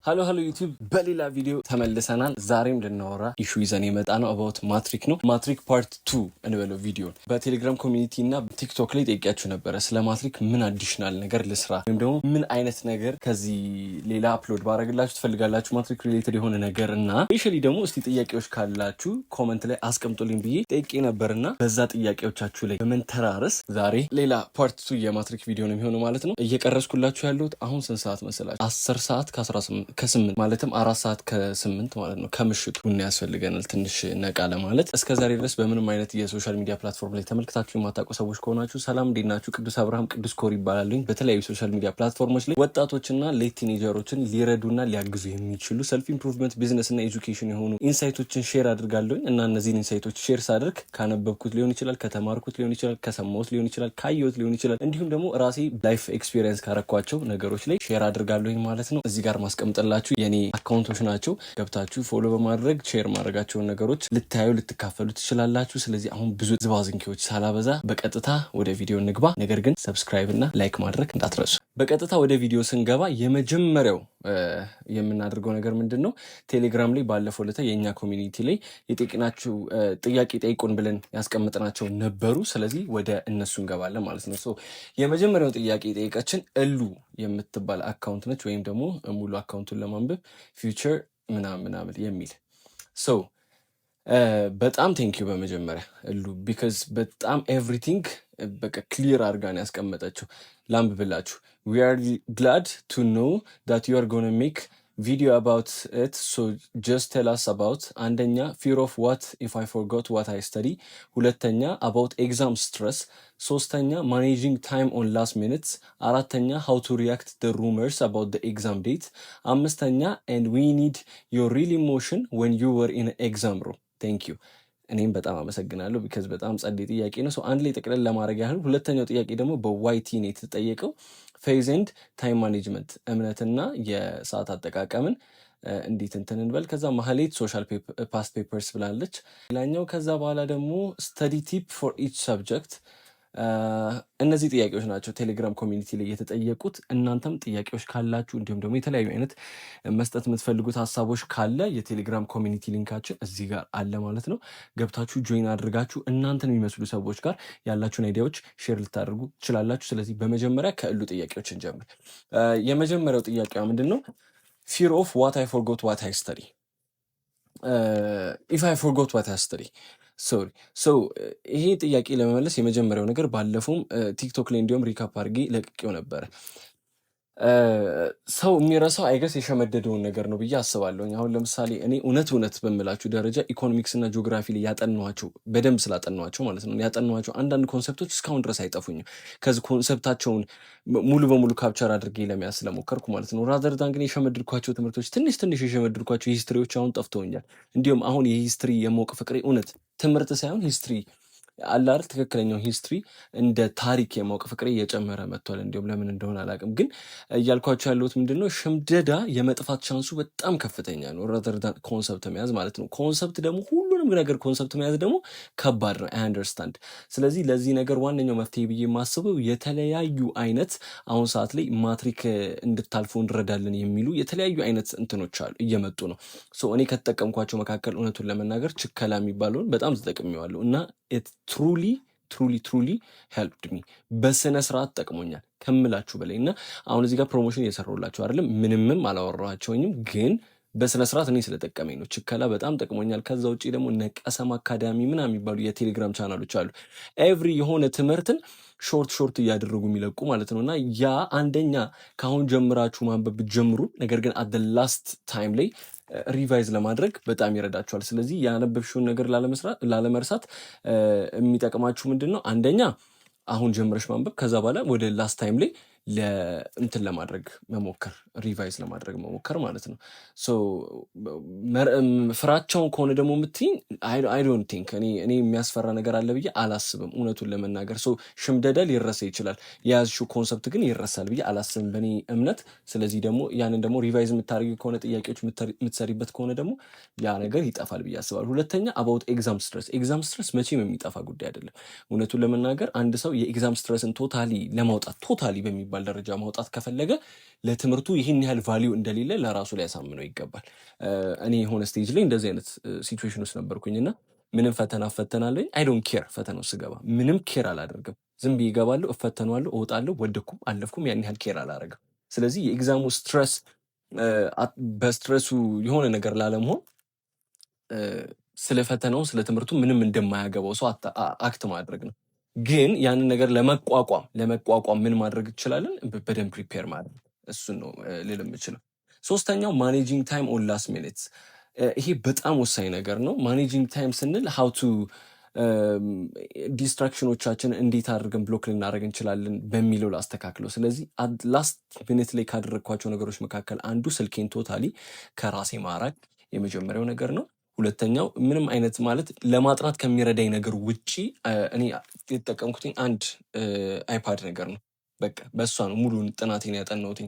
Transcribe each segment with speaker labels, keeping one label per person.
Speaker 1: Hello hello YouTube፣ በሌላ ቪዲዮ ተመልሰናል። ዛሬም ልናወራ issue ይዘን የመጣነው about ማትሪክ ነው። ማትሪክ part two እንበለው ቪዲዮን። በቴሌግራም community እና ቲክቶክ ላይ ጠይቂያችሁ ነበረ፣ ስለ ማትሪክ ምን additional ነገር ልስራ ወይም ደግሞ ምን አይነት ነገር ከዚህ ሌላ upload ባረግላችሁ ትፈልጋላችሁ፣ ማትሪክ related የሆነ ነገር፣ እና especially ደግሞ እስቲ ጥያቄዎች ካላችሁ comment ላይ አስቀምጡልኝ ብዬ ጠይቄ ነበር። እና በዛ ጥያቄዎቻችሁ ላይ በመንተራረስ ዛሬ ሌላ part two የማትሪክ ቪዲዮ ነው የሚሆነው ማለት ነው። እየቀረጽኩላችሁ ያለሁት አሁን ስንት ሰዓት መሰላችሁ? 10 ሰዓት ከ8 ማለትም 4 ሰዓት ከ8 ማለት ነው ከምሽቱ። ቡና ያስፈልገናል ትንሽ ነቃ ለማለት። እስከ ዛሬ ድረስ በምንም አይነት የ social media platform ላይ ተመልክታችሁ የማታውቁ ሰዎች ከሆናችሁ ሰላም፣ እንዴት ናችሁ? ቅዱስ አብርሃም ቅዱስ ኮር ይባላለኝ። በተለያዩ social media platform ኦች ላይ ወጣቶችና late teenager ኦችን ሊረዱና ሊያግዙ የሚችሉ self improvement፣ business እና education የሆኑ insight ኦችን share አድርጋለሁኝ። እና እነዚህን insight ኦች share ሳደርግ ካነበብኩት ሊሆን ይችላል፣ ከተማርኩት ሊሆን ይችላል፣ ከሰማሁት ሊሆን ይችላል፣ ካየሁት ሊሆን ይችላል፣ እንዲሁም ደግሞ ራሴ life experience ካረኳቸው ነገሮች ላይ share አድርጋለሁኝ ማለት ነው። እዚህ ጋር ማስቀምጥላችሁ የኔ account ኦች ናቸው። ገብታችሁ follow በማድረግ share ማድረጋቸውን ነገሮች ልታዩ ልትካፈሉ ትችላላችሁ። ስለዚህ አሁን ብዙ ዝባዝንኬዎች ሳላበዛ በቀጥታ ወደ ቪዲዮ እንግባ። ነገር ግን subscribe እና like ማድረግ እንዳትረሱ። በቀጥታ ወደ ቪዲዮ ስንገባ የመጀመሪያው የምናደርገው ነገር ምንድን ነው? ቴሌግራም ላይ ባለፈው ለታ የእኛ community ላይ የጠየቅናችሁ ጥያቄ ጠይቁን ብለን ያስቀምጥናቸው ነበሩ። ስለዚህ ወደ እነሱ እንገባለን ማለት ነው። So የመጀመሪያው ጥያቄ የጠየቀችን እሉ የምትባል account ነች፣ ወይም ደግሞ ሙሉ account ኡን ለማንበብ future ምናምን ምናምን የሚል። So በጣም thank you በመጀመሪያ እሉ፣ because በጣም everything በቃ clear አድርጋ ነው ያስቀመጠችው። ላንብብላችሁ። "We are glad to know that you are gonna make video about it, so just tell us about አንደኛ fear of what if I forgot what I study፣ ሁለተኛ about exam stress፣ ሶስተኛ managing time on last minutes፣ አራተኛ how to react the rumors about the exam date፣ አምስተኛ and we need your real emotion when you were in exam room. Thank you።" እኔም በጣም አመሰግናለሁ because በጣም ጸዴ ጥያቄ ነው። So አንድ ላይ ጠቅለል ለማድረግ ያህል ሁለተኛው ጥያቄ ደግሞ በ YT ነው የተጠየቀው። Faith and time management፣ እምነትና የሰዓት አጠቃቀምን እንዴት እንትን እንበል። ከዛ ማህሌት social past papers ብላለች። ሌላኛው ከዛ በኋላ ደግሞ study tip for each subject። እነዚህ ጥያቄዎች ናቸው ቴሌግራም community ላይ የተጠየቁት። እናንተም ጥያቄዎች ካላችሁ እንዲሁም ደግሞ የተለያዩ አይነት መስጠት የምትፈልጉት ሀሳቦች ካለ የቴሌግራም community link ኣችን እዚህ ጋር አለ ማለት ነው። ገብታችሁ join አድርጋችሁ እናንተን የሚመስሉ ሰዎች ጋር ያላችሁን idea ዎች share ልታደርጉ ትችላላችሁ። ስለዚህ በመጀመሪያ ከእሉ ጥያቄዎች እንጀምር። የመጀመሪያው ጥያቄዋ ምንድን ነው? Fear of what I forgot what I study, if I forgot what I study, sorry። So ይሄ ጥያቄ ለመመለስ የመጀመሪያው ነገር ባለፈውም ቲክቶክ ላይ እንዲሁም recap አድርጌ ለቅቄው ነበረ። ሰው የሚረሳው I guess የሸመደደውን ነገር ነው ብዬ አስባለሁኝ። አሁን ለምሳሌ እኔ እውነት እውነት በምላችሁ ደረጃ ኢኮኖሚክስ እና ጂኦግራፊ ላይ ያጠናኋቸው፣ በደንብ ስላጠናኋቸው ማለት ነው፣ ያጠናኋቸው አንዳንድ concept ኦች እስካሁን ድረስ አይጠፉኝም። ከዚህ concept ኣቸውን ሙሉ በሙሉ capture አድርጌ ለመያዝ ስለሞከርኩ ማለት ነው። Rather than ግን የሸመድድኳቸው ትምህርቶች፣ ትንሽ ትንሽ የሸመድድኳቸው history ዎች አሁን ጠፍተውኛል። እንዲሁም አሁን የ history የማወቅ ፍቅሬ እውነት ትምህርት ሳይሆን history አለ አይደል፣ ትክክለኛው history እንደ ታሪክ የማወቅ ፍቅሬ እየጨመረ መጥቷል። እንዲሁም ለምን እንደሆነ አላውቅም፣ ግን እያልኳቸው ያለሁት ምንድን ነው፣ ሽምደዳ የመጥፋት chance ኡ በጣም ከፍተኛ ነው። Rather than concept መያዝ ማለት ነው። Concept ደግሞ ሁሉንም ነገር concept መያዝ ደግሞ ከባድ ነው። I understand። ስለዚህ ለዚህ ነገር ዋነኛው መፍትሄ ብዬ የማስበው የተለያዩ አይነት አሁን ሰዓት ላይ ማትሪክ እንድታልፉ እንረዳለን የሚሉ የተለያዩ አይነት እንትኖች አሉ፣ እየመጡ ነው። So እኔ ከተጠቀምኳቸው መካከል እውነቱን ለመናገር ችከላ የሚባለውን በጣም ተጠቅሜዋለሁ እና it truly truly truly helped me፣ በስነ ስርዓት ጠቅሞኛል ከምላችሁ በላይ። እና አሁን እዚህ ጋር promotion እየሰራሁላችሁ አይደለም፣ ምንምም አላወራኋቸውኝም፣ ግን በስነ ስርዓት እኔ ስለጠቀመኝ ነው። ችከላ በጣም ጠቅሞኛል። ከዛ ውጭ ደግሞ ነቀሰም አካዳሚ ምናምን የሚባሉ የቴሌግራም ቻናሎች አሉ። Every የሆነ ትምህርትን short short እያደረጉ የሚለቁ ማለት ነው። እና ያ አንደኛ ከአሁን ጀምራችሁ ማንበብ ብትጀምሩ፣ ነገር ግን at last time ላይ revise ለማድረግ በጣም ይረዳችኋል። ስለዚህ ያነበብሽውን ነገር ላለመርሳት የሚጠቅማችሁ ምንድን ነው? አንደኛ አሁን ጀምረሽ ማንበብ፣ ከዛ በኋላ ወደ last time ላይ እንትን ለማድረግ መሞከር፣ revise ለማድረግ መሞከር ማለት ነው። So ፍራቻውን ከሆነ ደግሞ የምትይኝ I don't think እኔ የሚያስፈራ ነገር አለ ብዬ አላስብም። እውነቱን ለመናገር so ሽምደዳ ሊረሳ ይችላል፣ የያዝሽው concept ግን ይረሳል ብዬ አላስብም በእኔ እምነት። ስለዚህ ደግሞ ያንን ደግሞ revise የምታደርጊ ከሆነ፣ ጥያቄዎች የምትሰሪበት ከሆነ ደግሞ ያ ነገር ይጠፋል ብዬ አስባለሁ። ሁለተኛ about exam stress። Exam stress መቼም የሚጠፋ ጉዳይ አይደለም። እውነቱን ለመናገር አንድ ሰው የ exam stress ን totally ለማውጣት፣ totally በሚባል ደረጃ ማውጣት ከፈለገ ለትምህርቱ ይሄን ያህል time መስጠት አለበት። ይህን ያህል value እንደሌለ ለራሱ ሊያሳምነው ይገባል። እኔ የሆነ stage ላይ እንደዚህ አይነት situation ውስጥ ነበርኩኝ እና ምንም ፈተና እፈተናለኝ፣ I don't care። ፈተናው ስገባ ምንም care አላደርግም። ዝም ብዬ እገባለሁ፣ እፈተነዋለሁ፣ እወጣለሁ። ወደኩም አለፍኩም ያን ያህል care አላደርግም። ስለዚህ የ exam ኡ stress፣ በ stress ኡ የሆነ ነገር ላለመሆን ስለ ፈተናው ስለ ትምህርቱ ምንም እንደማያገባው ሰው act ማድረግ ነው። ግን ያንን ነገር ለመቋቋም ምን ማድረግ እንችላለን? በደንብ prepare ማድረግ። እሱን ነው ልል የምችለው። ሶስተኛው managing time on last minutes። ይሄ በጣም ወሳኝ ነገር ነው። Managing time ስንል how to distraction ኦቻችን እንዴት አድርገን block ልናደርግ እንችላለን በሚለው ላስተካክለው። ስለዚህ last minute ላይ ካደረግኳቸው ነገሮች መካከል አንዱ ስልኬን totally ከራሴ ማራቅ የመጀመሪያው ነገር ነው። ሁለተኛው ምንም አይነት ማለት ለማጥናት ከሚረዳኝ ነገር ውጪ እኔ የተጠቀምኩትኝ አንድ iPad ነገር ነው። በቃ በእሷ ነው ሙሉን ጥናቴን ያጠናሁትኝ።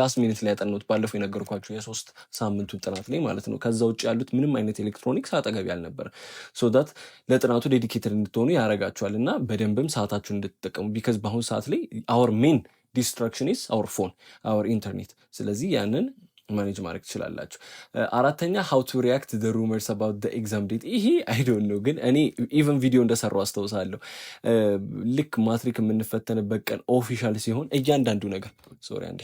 Speaker 1: Last minute ላይ ያጠናሁት፣ ባለፈው የነገርኳችሁ የ3 ሳምንቱን ጥናት ላይ ማለት ነው። ከዛ ውጭ ያሉት ምንም አይነት ኤሌክትሮኒክስ አጠገቤ አልነበረ። So that ለጥናቱ dedicated እንድትሆኑ ያደርጋችኋል እና በደንብም ሰዓታችሁን እንድትጠቀሙ፣ because በአሁኑ ሰዓት ላይ our main distraction is our phone, our internet። ስለዚህ ያንን manage ማድረግ ትችላላችሁ። አራተኛ how to react the rumors about the exam date። ይሄ I don't know፣ ግን እኔ even ቪዲዮ እንደሰራው አስታውሳለሁ። ልክ ማትሪክ የምንፈተንበት ቀን official ሲሆን እያንዳንዱ ነገር፣ sorry አንዴ፣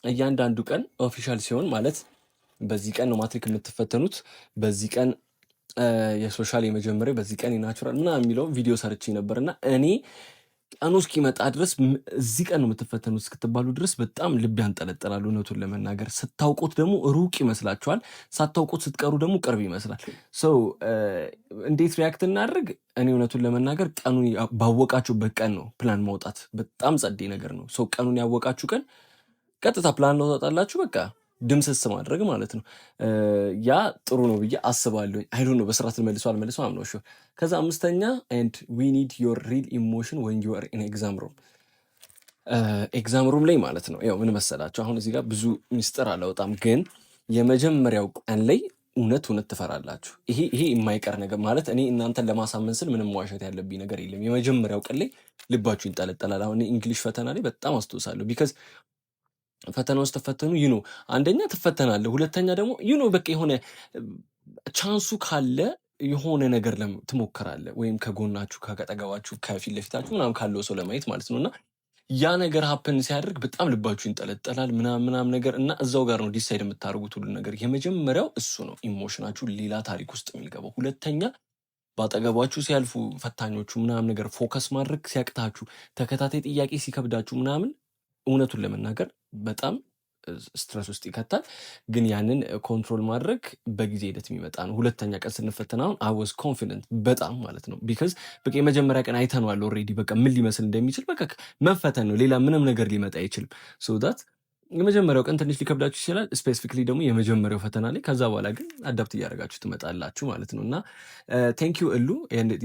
Speaker 1: እያንዳንዱ ቀን official ሲሆን ማለት በዚህ ቀን ነው ማትሪክ የምትፈተኑት፣ በዚህ ቀን የ social የመጀመሪያው፣ በዚህ ቀን የ natural ምናምን የሚለው ቪዲዮ ሰርቼ ነበር። እና እኔ ቀኑ እስኪመጣ ድረስ፣ እዚህ ቀን ነው የምትፈተኑት እስክትባሉ ድረስ በጣም ልብ ያንጠለጥላል። እውነቱን ለመናገር ስታውቁት ደግሞ ሩቅ ይመስላችኋል፣ ሳታውቁት ስትቀሩ ደግሞ ቅርብ ይመስላል። So እንዴት react እናድርግ? እኔ እውነቱን ለመናገር ቀኑን ባወቃችሁበት ቀን ነው ፕላን ማውጣት። በጣም ጸዴ ነገር ነው። So ቀኑን ያወቃችሁ ቀን ቀጥታ ፕላን ታወጣላችሁ። በቃ ድምስስ ማድረግ ማለት ነው። ያ ጥሩ ነው ብዬ አስባለሁ። I don't know በስርዓት ልመልሰው አልመልሰው፣ I'm not sure። ከዛ አምስተኛ፣ and we need your real emotion when you are in exam room፣ exam room ላይ ማለት ነው። ያው ምን መሰላችሁ፣ አሁን እዚህ ጋር ብዙ ሚስጥር አላወጣም፣ ግን የመጀመሪያው ቀን ላይ እውነት እውነት ትፈራላችሁ። ይሄ የማይቀር ነገር ማለት እኔ እናንተን ለማሳመን ስል ምንም መዋሸት ያለብኝ ነገር የለም። የመጀመሪያው ቀን ላይ ልባችሁ ይንጠለጠላል። አሁን English ፈተና ላይ በጣም አስታውሳለሁ፣ because ፈተና ውስጥ ተፈተኑ አንደኛ ትፈተናለህ፣ ሁለተኛ ደግሞ በቃ የሆነ chance ኡ ካለ የሆነ ነገር ትሞክራለህ፣ ወይም ከጎናችሁ፣ ከአጠገባችሁ፣ ከፊት ለፊታችሁ ምናምን ካለው ሰው ለማየት ማለት ነው። እና ያ ነገር happen ሲያደርግ በጣም ልባችሁ ይንጠለጠላል ምናምን ምናምን ነገር። እና እዛው ጋር ነው decide የምታደርጉት ሁሉ ነገር። የመጀመሪያው እሱ ነው፣ emotion ኣችሁ ሌላ ታሪክ ውስጥ የሚገባው። ሁለተኛ በአጠገባችሁ ሲያልፉ ፈታኞቹ ምናምን ነገር focus ማድረግ ሲያቅታችሁ፣ ተከታታይ ጥያቄ ሲከብዳችሁ ምናምን እውነቱን ለመናገር በጣም stress ውስጥ ይከታል። ግን ያንን control ማድረግ በጊዜ ሂደት የሚመጣ ነው። ሁለተኛ ቀን ስንፈተን አሁን I was confident በጣም ማለት ነው። Because በቃ የመጀመሪያ ቀን አይተነዋል already፣ በቃ ምን ሊመስል እንደሚችል፣ በቃ መፈተን ነው። ሌላ ምንም ነገር ሊመጣ አይችልም። So that የመጀመሪያው ቀን ትንሽ ሊከብዳችሁ ይችላል። Specifically ደግሞ የመጀመሪያው ፈተና ላይ። ከዛ በኋላ ግን adapt እያደረጋችሁ ትመጣላችሁ ማለት ነው። እና thank you እሉ፣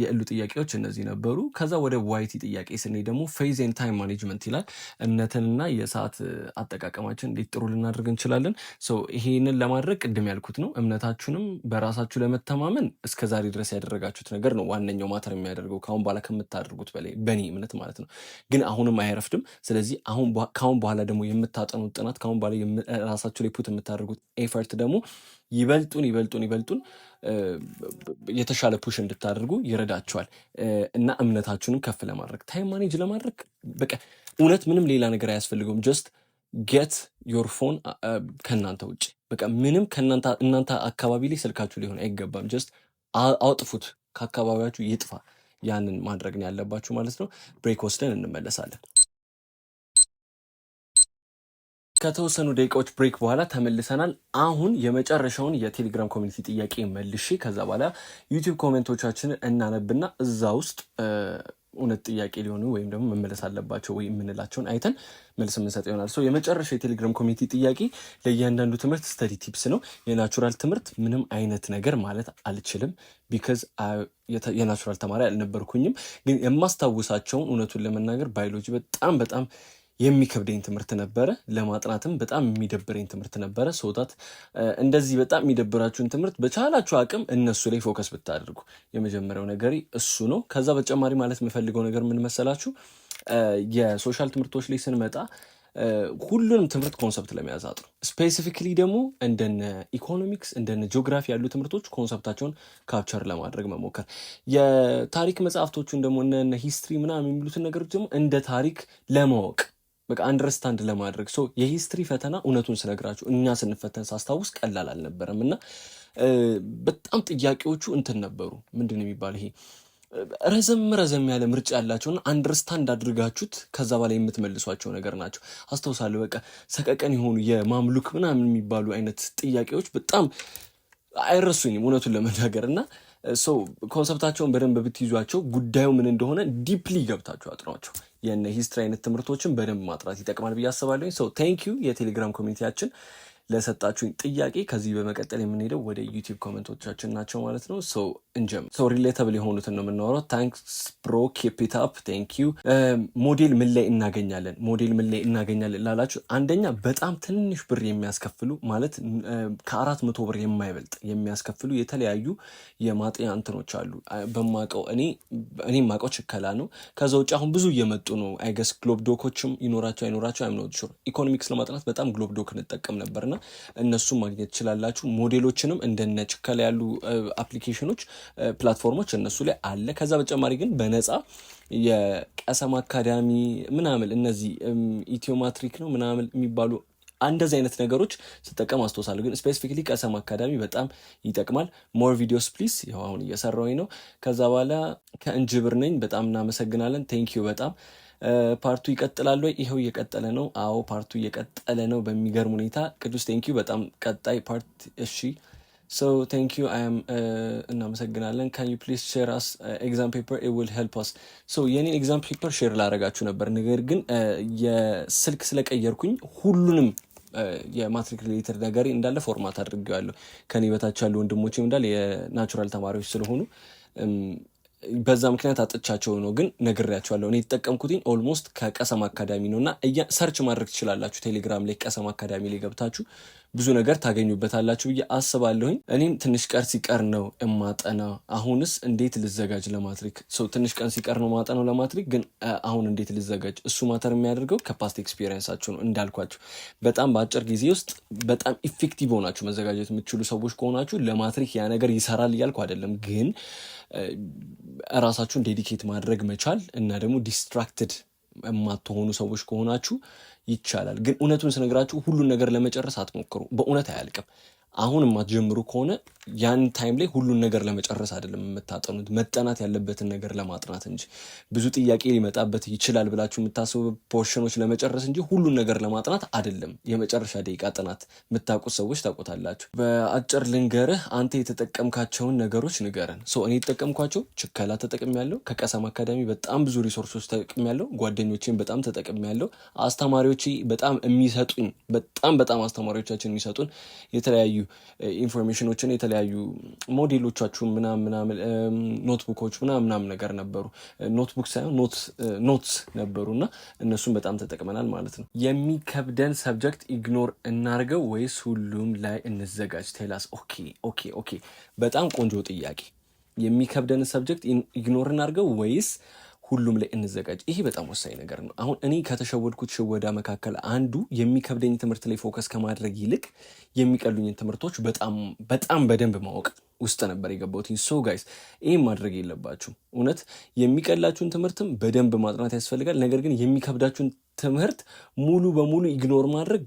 Speaker 1: የእሉ ጥያቄዎች እነዚህ ነበሩ። ከዛ ወደ YT ጥያቄ ስንሄድ ደግሞ faith and time management ይላል። እምነትንና የሰዓት አጠቃቀማችን እንዴት ጥሩ ልናደርግ እንችላለን? So ይሄንን ለማድረግ ቅድም ያልኩት ነው። እምነታችሁንም በራሳችሁ ለመተማመን እስከ ዛሬ ድረስ ያደረጋችሁት ነገር ነው ዋነኛው matter የሚያደርገው ከአሁን በኋላ ከምታደርጉት በላይ፣ በእኔ እምነት ማለት ነው። ግን አሁንም አይረፍድም። ስለዚህ አሁን ከአሁን በኋላ ደግሞ የምታጠኑት ጥናት፣ ከአሁን በኋላ ራሳችሁ ላይ put የምታደርጉት effort ደግሞ ይበልጡን ይበልጡን ይበልጡን የተሻለ push እንድታደርጉ ይረዳችኋል። እና እምነታችሁንም ከፍ ለማድረግ፣ time manage ለማድረግ በቃ እውነት ምንም ሌላ ነገር አያስፈልገውም። Just get your phone ከእናንተ ውጭ። በቃ ምንም ከእናንተ እናንተ አካባቢ ላይ ስልካችሁ ሊሆን አይገባም። Just አውጥፉት፣ ከአካባቢያችሁ ይጥፋ። ያንን ማድረግ ነው ያለባችሁ ማለት ነው። Break ወስደን እንመለሳለን። ከተወሰኑ ደቂቃዎች break በኋላ ተመልሰናል። አሁን የመጨረሻውን የቴሌግራም community ጥያቄ መልሼ ከዛ በኋላ ዩቲዩብ comment ኦቻችንን እናነብና እዛ ውስጥ እውነት ጥያቄ ሊሆኑ ወይም ደግሞ መመለስ አለባቸው ወይ የምንላቸውን አይተን መልስ የምንሰጥ ይሆናል። So የመጨረሻ የቴሌግራም community ጥያቄ ለእያንዳንዱ ትምህርት study tips ነው። የ natural ትምህርት ምንም አይነት ነገር ማለት አልችልም፣ because የ natural ተማሪ አልነበርኩኝም። ግን የማስታውሳቸውን እውነቱን ለመናገር ባዮሎጂ በጣም በጣም የሚከብደኝ ትምህርት ነበረ። ለማጥናትም በጣም የሚደብረኝ ትምህርት ነበረ። So that እንደዚህ በጣም የሚደብራችሁን ትምህርት በቻላችሁ አቅም እነሱ ላይ focus ብታደርጉ የመጀመሪያው ነገር እሱ ነው። ከዛ በተጨማሪ ማለት የምፈልገው ነገር ምን መሰላችሁ? የ social ትምህርቶች ላይ ስንመጣ ሁሉንም ትምህርት concept ለመያዝ አጥኑ። Specifically ደግሞ እንደነ ኢኮኖሚክስ፣ እንደነ ጂኦግራፊ ያሉ ትምህርቶች concept ኣቸውን capture ለማድረግ መሞከር፣ የታሪክ መጽሐፍቶቹን ደግሞ እነ history ምናምን የሚሉትን ነገሮች ደግሞ እንደ ታሪክ ለማወቅ፣ በቃ understand ለማድረግ። So የ history ፈተና እውነቱን ስነግራችሁ እኛ ስንፈተን ሳስታውስ ቀላል አልነበረም እና በጣም ጥያቄዎቹ እንትን ነበሩ። ምንድን ነው የሚባል፣ ይሄ ረዘም ረዘም ያለ ምርጫ ያላቸውና understand አድርጋችሁት ከዛ በላይ የምትመልሷቸው ነገር ናቸው። አስታውሳለሁ። በቃ ሰቀቀን የሆኑ የማምሉክ ምናምን የሚባሉ አይነት ጥያቄዎች በጣም አይረሱኝም እውነቱን ለመናገር። እና so concept ኣቸውን በደንብ ብትይዟቸው፣ ጉዳዩ ምን እንደሆነ deeply ገብታችሁ አጥኗቸው። የነ history አይነት ትምህርቶችን በደንብ ማጥናት ይጠቅማል ብዬ አስባለሁ። So thank you የቴሌግራም community ያችን ለሰጣችሁኝ ጥያቄ። ከዚህ በመቀጠል የምንሄደው ወደ ዩቲዩብ comment ኦቻችን ናቸው ማለት ነው። So እንጀምር። So relatable የሆኑትን ነው የምናወራው። Thanks bro, keep it up, thank you። ሞዴል ምን ላይ እናገኛለን? ሞዴል ምን ላይ እናገኛለን ላላችሁ፣ አንደኛ በጣም ትንሽ ብር የሚያስከፍሉ፣ ማለት ከ400 ብር የማይበልጥ የሚያስከፍሉ የተለያዩ የማጥኛ እንትኖች አሉ። በማቀው እኔ የማውቀው ችከላ ነው። ከዛ ውጭ አሁን ብዙ እየመጡ ነው። I guess ግሎብ ዶኮችም ይኖራቸው አይኖራቸው I'm not sure። ኢኮኖሚክስ ለማጥናት በጣም ግሎብ ዶክ እንጠቀም ነበርና እነሱም ማግኘት ትችላላችሁ። ሞዴሎችንም እንደነ ችከላ ያሉ application ኖች፣ platform ኦች እነሱ ላይ አለ። ከዛ በተጨማሪ ግን በነፃ የቀሰም አካዳሚ ምናምን፣ እነዚህ ኢትዮማትሪክ ነው ምናምን የሚባሉ እንደዚህ አይነት ነገሮች ስጠቀም አስታውሳለሁ። ግን specifically ቀሰም አካዳሚ በጣም ይጠቅማል። More videos please። ይኸው አሁን እየሰራሁኝ ነው። ከዛ በኋላ ከእንጅብር ነኝ። በጣም እናመሰግናለን። Thank you በጣም። Part two ይቀጥላል ወይ? ይኸው እየቀጠለ ነው። አዎ፣ part two እየቀጠለ ነው በሚገርም ሁኔታ። ቅዱስ thank you በጣም። ቀጣይ part እሺ። So thank you I'm እናመሰግናለን። Can you please share us exam paper? It will help us። So የኔን exam paper share ላረጋችሁ ነበር፣ ነገር ግን የስልክ ስለቀየርኩኝ ሁሉንም የማትሪክ related ነገር እንዳለ format አድርጌዋለሁ። ከኔ በታች ያሉ ወንድሞቼም እንዳለ የ natural ተማሪዎች ስለሆኑ በዛ ምክንያት አጥቻቸው ነው፣ ግን ነግሬያቸዋለሁ። እኔ የተጠቀምኩትኝ almost ከቀሰም አካዳሚ ነው እና search ማድረግ ትችላላችሁ። ቴሌግራም ላይ ቀሰም አካዳሚ ላይ ገብታችሁ ብዙ ነገር ታገኙበታላችሁ ብዬ አስባለሁኝ። እኔም ትንሽ ቀን ሲቀር ነው እማጠናው። አሁንስ እንዴት ልዘጋጅ ለማትሪክ? So ትንሽ ቀን ሲቀር ነው ማጠናው ለማትሪክ፣ ግን አሁን እንዴት ልዘጋጅ? እሱ matter የሚያደርገው ከ past experience ኣችሁ ነው። እንዳልኳችሁ በጣም በአጭር ጊዜ ውስጥ በጣም effective ሆናችሁ መዘጋጀት የምትችሉ ሰዎች ከሆናችሁ ለማትሪክ ያ ነገር ይሰራል እያልኩ አይደለም፣ ግን እራሳችሁን dedicate ማድረግ መቻል እና ደግሞ distracted የማትሆኑ ሰዎች ከሆናችሁ ይቻላል። ግን እውነቱን ስነግራችሁ ሁሉን ነገር ለመጨረስ አትሞክሩ። በእውነት አያልቅም። አሁን የማትጀምሩ ከሆነ ያን time ላይ ሁሉን ነገር ለመጨረስ አይደለም የምታጠኑት፣ መጠናት ያለበትን ነገር ለማጥናት እንጂ፣ ብዙ ጥያቄ ሊመጣበት ይችላል ብላችሁ የምታስቡ portion ኖች ለመጨረስ እንጂ ሁሉን ነገር ለማጥናት አይደለም። የመጨረሻ ደቂቃ ጥናት የምታውቁት ሰዎች ታውቁታላችሁ። በአጭር ልንገርህ፣ አንተ የተጠቀምካቸውን ነገሮች ንገረን። So እኔ የተጠቀምኳቸው ችከላ ተጠቅሜያለሁ። ከቀሰም አካዳሚ በጣም ብዙ resource ኦች ተጠቅሜያለሁ። ጓደኞቼን በጣም ተጠቅሜያለሁ። አስተማሪዎቼ በጣም የሚሰጡኝ፣ በጣም በጣም አስተማሪዎቻችን የሚሰጡን የተለያዩ information ኖችን፣ የተለያዩ ሞዴሎቻችሁን ምናምን ምናምን፣ notebook ኦች ምናምን ምናምን ነገር ነበሩ። Notebook ሳይሆን notes ነበሩ እና እነሱን በጣም ተጠቅመናል ማለት ነው። የሚከብደን subject ignore እናርገው ወይስ ሁሉም ላይ እንዘጋጅ? Tell us። Okay፣ በጣም ቆንጆ ጥያቄ። የሚከብደን subject ignore እናርገው ወይስ ሁሉም ላይ እንዘጋጅ? ይሄ በጣም ወሳኝ ነገር ነው። አሁን እኔ ከተሸወድኩት ሽወዳ መካከል አንዱ የሚከብደኝ ትምህርት ላይ focus ከማድረግ ይልቅ የሚቀሉኝን ትምህርቶች በጣም በጣም በደንብ ማወቅ ውስጥ ነበር የገባሁት። So guys፣ ይህም ማድረግ የለባችሁም። እውነት የሚቀላችሁን ትምህርትም በደንብ ማጥናት ያስፈልጋል። ነገር ግን የሚከብዳችሁን ትምህርት ሙሉ በሙሉ ignore ማድረግ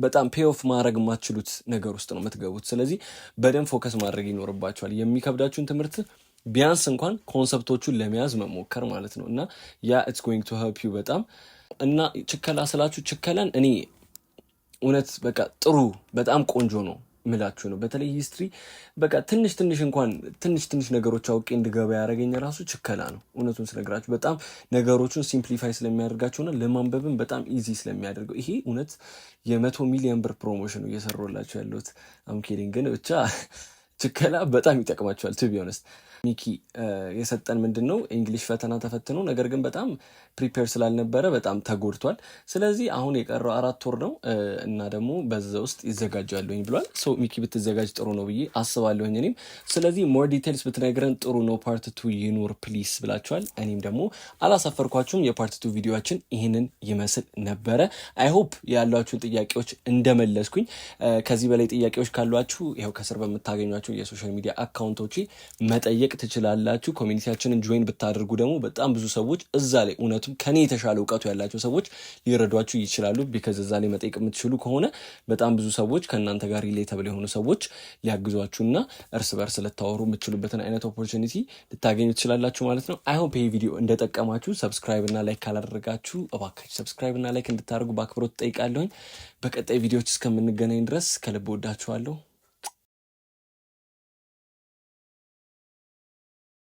Speaker 1: በጣም pay off ማድረግ የማትችሉት ነገር ውስጥ ነው የምትገቡት። ስለዚህ በደንብ focus ማድረግ ይኖርባችኋል። የሚከብዳችሁን ትምህርት ቢያንስ እንኳን concept ኦቹን ለመያዝ መሞከር ማለት ነው እና yeah, it's going to help you በጣም። እና ችከላ ስላችሁ ችከላን እኔ እውነት በቃ ጥሩ፣ በጣም ቆንጆ ነው ምላችሁ ነው። በተለይ history በቃ ትንሽ ትንሽ እንኳን ትንሽ ትንሽ ነገሮች አውቄ እንድገባ ያደረገኝ ራሱ ችከላ ነው። እውነቱን ስነግራችሁ በጣም ነገሮቹን simplify ስለሚያደርጋቸውና ለማንበብም በጣም easy ስለሚያደርገው። ይሄ እውነት የ100 ሚሊዮን ብር promotion እየሰራሁላችሁ ያለሁት፣ I'm kidding፣ ግን ብቻ ችከላ በጣም ይጠቅማችኋል to be honest። ሚኪ የሰጠን ምንድን ነው፣ English ፈተና ተፈትኖ ነገር ግን በጣም prepare ስላልነበረ በጣም ተጎድቷል። ስለዚህ አሁን የቀረው 4 ወር ነው እና ደግሞ በዛ ውስጥ ይዘጋጃለሁኝ ብሏል። So ሚኪ ብትዘጋጅ ጥሩ ነው ብዬ አስባለሁኝ እኔም። ስለዚህ more details ብትነግረን ጥሩ ነው፣ part two ይኑር please ብላችኋል። እኔም ደግሞ አላሳፈርኳችሁም። የ part two ቪዲዮችን ይህንን ይመስል ነበረ። I hope ያሏችሁን ጥያቄዎች እንደመለስኩኝ። ከዚህ በላይ ጥያቄዎች ካሏችሁ ይኸው ከስር በምታገኟቸው የ social media account ኦች መጠየቅ ትችላላችሁ። Community ያችንን join ብታደርጉ ደግሞ በጣም ብዙ ሰዎች እዛ ላይ እውነቱም ከኔ የተሻለ እውቀቱ ያላቸው ሰዎች ሊረዷችሁ ይችላሉ። Because እዛ ላይ መጠየቅ የምትችሉ ከሆነ በጣም ብዙ ሰዎች ከእናንተ ጋር relatable የሆኑ ሰዎች ሊያግዟችሁና እርስ በርስ ልታወሩ የምትችሉበትን አይነት opportunity ልታገኙ ትችላላችሁ ማለት ነው። I hope ይሄ ቪዲዮ እንደጠቀማችሁ። Subscribe እና like ካላደረጋችሁ እባካችሁ subscribe እና like እንድታደርጉ በአክብሮት እጠይቃለሁኝ። በቀጣይ ቪዲዮዎች እስከምንገናኝ ድረስ ከልብ ወዳችኋለሁ።